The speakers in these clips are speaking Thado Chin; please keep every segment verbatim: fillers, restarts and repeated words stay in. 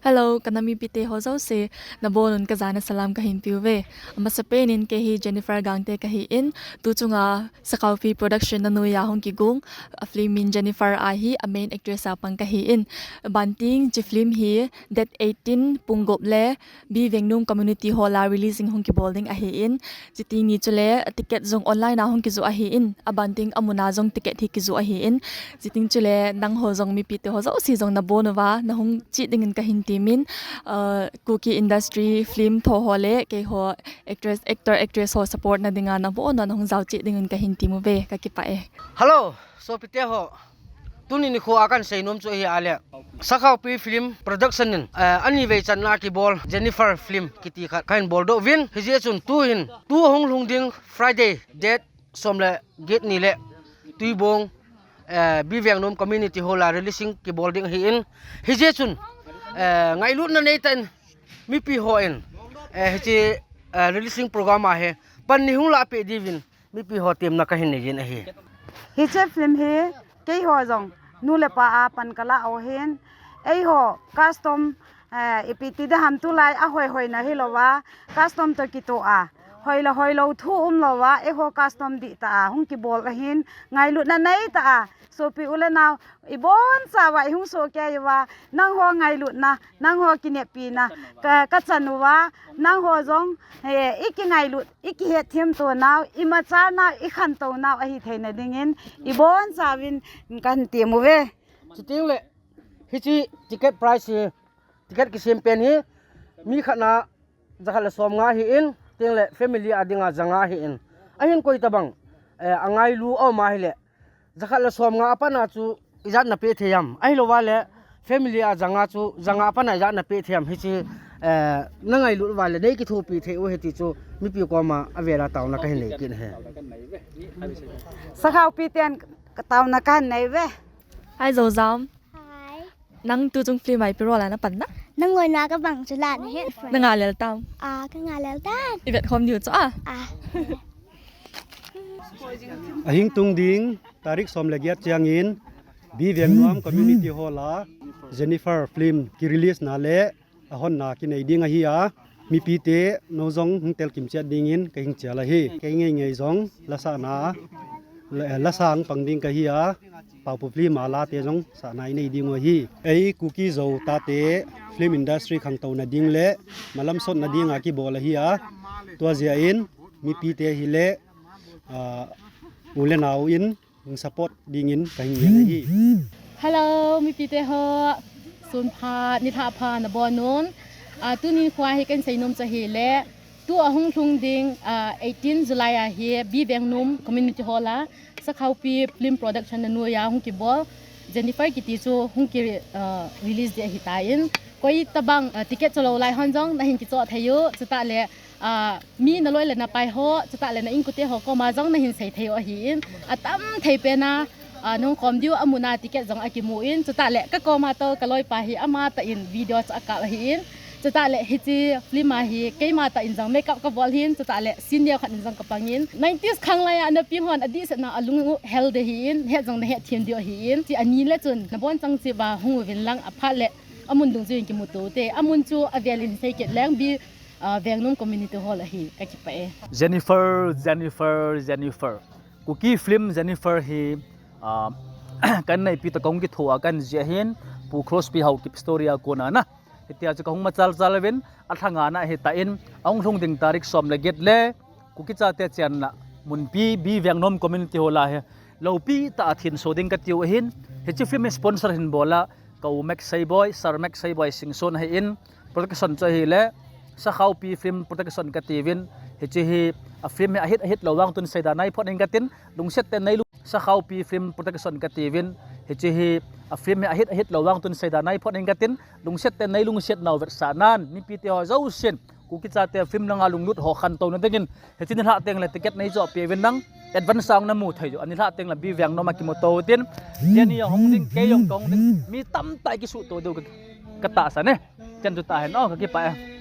Hello, ka nam mipite ho jouse, nabonun kajana salam kahin peuve. Amasapen in kei hi Jennifer Gangte kahin, tuchunga Sakhaopi Production nanoiya hung kigong, a film in Jennifer ahi, a main actress a pang kahin. Banting, hiche film hi date eighteen pung gup le B Vengnom Community Hall a releasing hung kibol ding ahin. Chuteng ni chule ticket jong online a hung kijoh ahin, abanting amun a jong ticket hi kijoh ahin. Chuteng chule nangho jong mipite ho jouse jong nabonuva, nahung cheh dingin kahin temin, uh, Kuki industry film tho ho le keiho actress, actor, actress ho support na dinga nabonun nahung jao cheh dingin kahin temuve, kakipah e. Hello, sopite ho. Tuni nikho a kahin seinom chu ahi ale, Sakhaopi Film Production in, eh, anivei channa kibol Jennifer Film kiti khat kahin boldoh uvin. Hijeh chun tuhin, tu hung lhung ding Friday, date som le get ni le Tuibong, eh, B Vengnom Community Hall a releasing kibol ding ahin. Hijeh chun, eh, ngailutna neitah in mipi hon, eh, hiche, eh, releasing program a hi pan nahung lahpeh diuvin mipi ho temna kahin neijin ahi. Hiche film hi keiho jong nu le pa a pan kalah u ahin, eiho custom, eh, ipi ti ding ham, tulai a hoihoi na hilouva, custom toh kitoh a, hoi le hoilou thu umlouva, eiho custom dihtah a hung kibol ahin, ngailutna neitah a, sopi u le nao, ibonchauva ihung sohkei uva, nangho ngailutna, nangho kinepina ka, kachan uva, nangho jong, eh, ikingailut, ikihetthem to nau, imacha nau, ikhantou nau ahi theina dingin, ibonchauvin kahin temuve. Chuteng le, hiche ticket price hi, ticket kisem pen hi, mi khat na jakhat le somnga ahin, chuteng le family a dinga janga ahin. Ahin koi tabang, eh, angailu aum ahile, jakhat le somnga a pat na chu ijat napeh thei ham? Ahilouva le family a janga chu, janga a pat na ijat napeh thei ham? Hiche, eh, nangailut uva le nei kithopi thei u ahi ti chu mipi koma avel a taona kahin nei kit ahi. Sakhaopi ten taona kahin nei uve. Hi Joujam. Hi. Nang tuchung film a ipi role a napan na? Nangoi na kabang chu la nahe. Nanga lel tam? Ah, kanga lel tan. Ivet khom diu chu a? Ah. Ahing tung ding, tarik som le get changin, B Vengnom Community Hall a Jennifer film ki release na le ahonna kinei ding ahi a, mipite nou jong hung telkimchet dingin kahin chal ahi. Kei ngeingei jong lasahna, la, lasang pang ding kahi a, Paopu film a late jong sahna inei ding u ahi. Ei Kuki Zo tate film industry khangtouna ding le malam sotna dinga kibol ahi a, tua jeh in mipite hile, ah, u le nao in hung support dingin kahin ngen ahi. Hello, mipite ho. Sun pha, nilhah pha nabonun. Ah, tuni nikho hi kahin seinom chu ahile, tu ahung lhung ding, ah, eighteen July a hi B Vengnom Community Hall a Sakhaopi Film Production nanoiya hung kibol Jennifer kiti chu hung ki, ah, release ding ahitan, koi tabang, ah, ticket chalou lai hon jong nahin kichoh thei u, chutah le, ah, mi naloi le napai ho, chutah le na inkote ho koma jong nahin sei thei u ahin, atam thei pen a, ah, nahung khom diu amun a ticket jong akimun, chutah le kakoma toh kaloipa hi amatah in video chu akap ahin, chutah le hiche film a hi keima tah in jong makeup kabol ahin, chutah le scene neo khat in jong kapangin, nineties khanglai a napi hon adihsetna alung u hel ding ahin, het jong nahet them diu ahin, hiche ani le chun nabonchauva hung uvin lang aphat le amun dungjuiyin kimuto ute, amun chu avel in sei kit leng B, ah, Vengnom Community Hall ahi, kakipah e. Jennifer, Jennifer, Jennifer. Kuki film Jennifer hi, ah, kanei pi toh kahung kitho a kahin jih ahin, Pu Crosby Haokip story a kona na. Hitia chu kahung machal chal uvin, alhanga na ahitan, ahung lhung ding tarik som le get le, Kuki chate chenna munpi B Vengnom Community Hall a hi loupi tah a thinso ding katiu ahin, hiche film sponsor hin bol a, ka u Max Seiboi, Sir Max Seiboi Singson ahin, production chu ahile, Sakhaopi Film Production katiuvin, hiche hi a film hi ahit ahit lou vang tun seida nai phot ing katin, lungset tah in nei lung, Sakhaopi Film Production katiuvin, hiche hi a film hi ahit ahit lou vang tun seida nai phot ing katin, lungset tah in nei lungset nau vetsahnan, mipite ho jousen, Kuki chate film langa lunglut ho khantouna dingin, hiche nilhah teng le ticket nei choh peh uvin lang, advance a namu thei u, anilhah teng le B Vengnom a kimuto utin, hiche ni a hung ding, kei jong kahung ding, mi tamtah kisuto diu ka, katahsan e. Chan chu tah hen, o, kakipah e.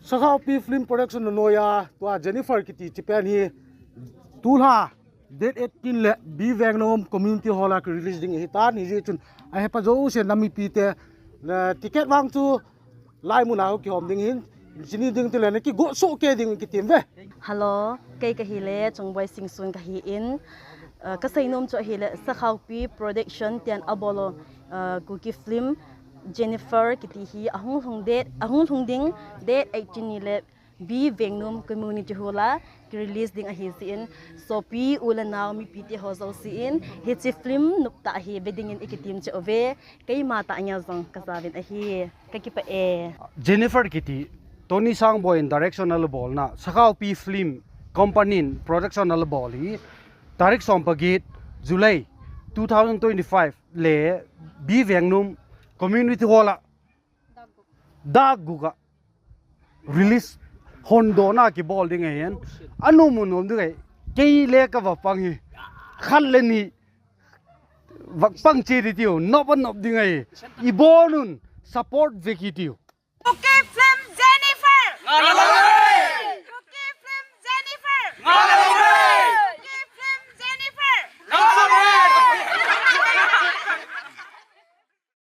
Sakhaopi Film Production nanoiya, tua Jennifer kiti hiche pen hi, tulha, date eighteen le B Vengnom Community Hall a ki release ding ahitan, hijeh chun, Ahepa jouse na mipite, na ticket vang chu lai muna kihom ding hin, chini ding tile na kigo soh kei ding kitim ve. Hello, kei kahile Chongboi Singson kahin, uh, kaseinom chu ahile Sakhaopi Production tin abol u, uh, Kuki film Jennifer kiti hi ahung lhung date, ahung lhung ding date eighteen ni le B Vengnom Community Hall a ki release ding ahi jeh in, sopi u le nao mipite ho jousen hiche film noptah hi ve dingin ikitim cheh uve, keima tah ngei jong kajaovin ahi, kakipah e. Jennifer kiti, Tony Sangboi in direction ala bolna, Sakhaopi Film Company in production ala bol hi, tarik som paget, July two thousand twenty-five le B Vengnom Community Hall a, dak gup a release hondona kibol ding ahin. Anom u nom ding ahi. Kei le kava pang hi. Khat le ni. Va pang cheh ding tiu. Nop a nop ding ahi. Ibon un support ve kit tiu. Kuki film Jennifer.